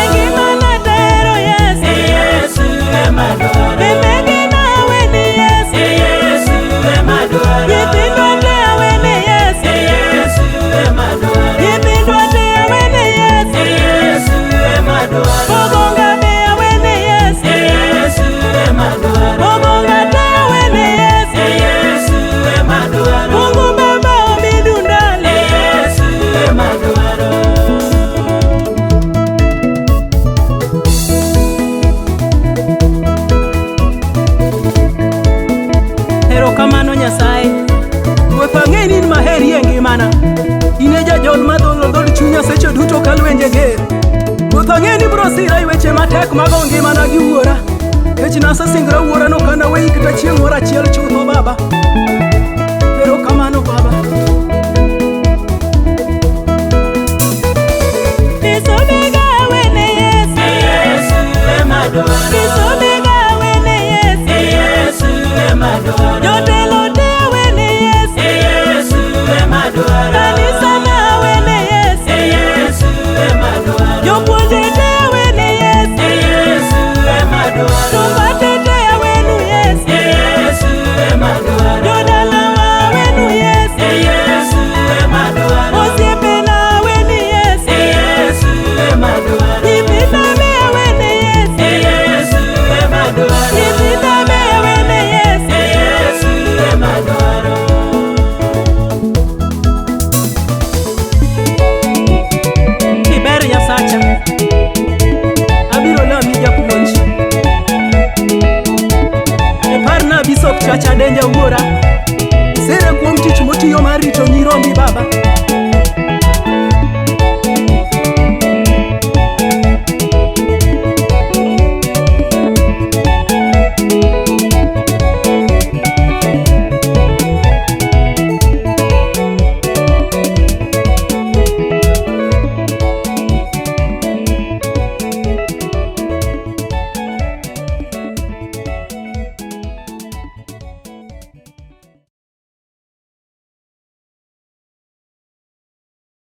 Ngimana tero Yesu. Yesu ema dwaro. Be aweni Yesu. Yesu ema dwaro. Nyithindwa te awene Yesu. Yesu ema dwaro. Nyithindwa te awene Yesu. Yesu ema dwaro. Ogonga be awene Yesu. Yesu ema dwaro. Ogonga te awene Yesu. Yesu ema dwaro. Mungu Baba omidundale. Yesu ema dwaro. Erokamano Nyasaye. Ruoth ang'e ni in maheri e ngimana. In e jajol madholo dhod chunya seche duto ka lwenje ger. Ruoth ang'e ni biro sira e weche matek mago ngimana gi wuora. Kech nasesingra wuora no kana weyi kata chieng' moro achiel chutho baba.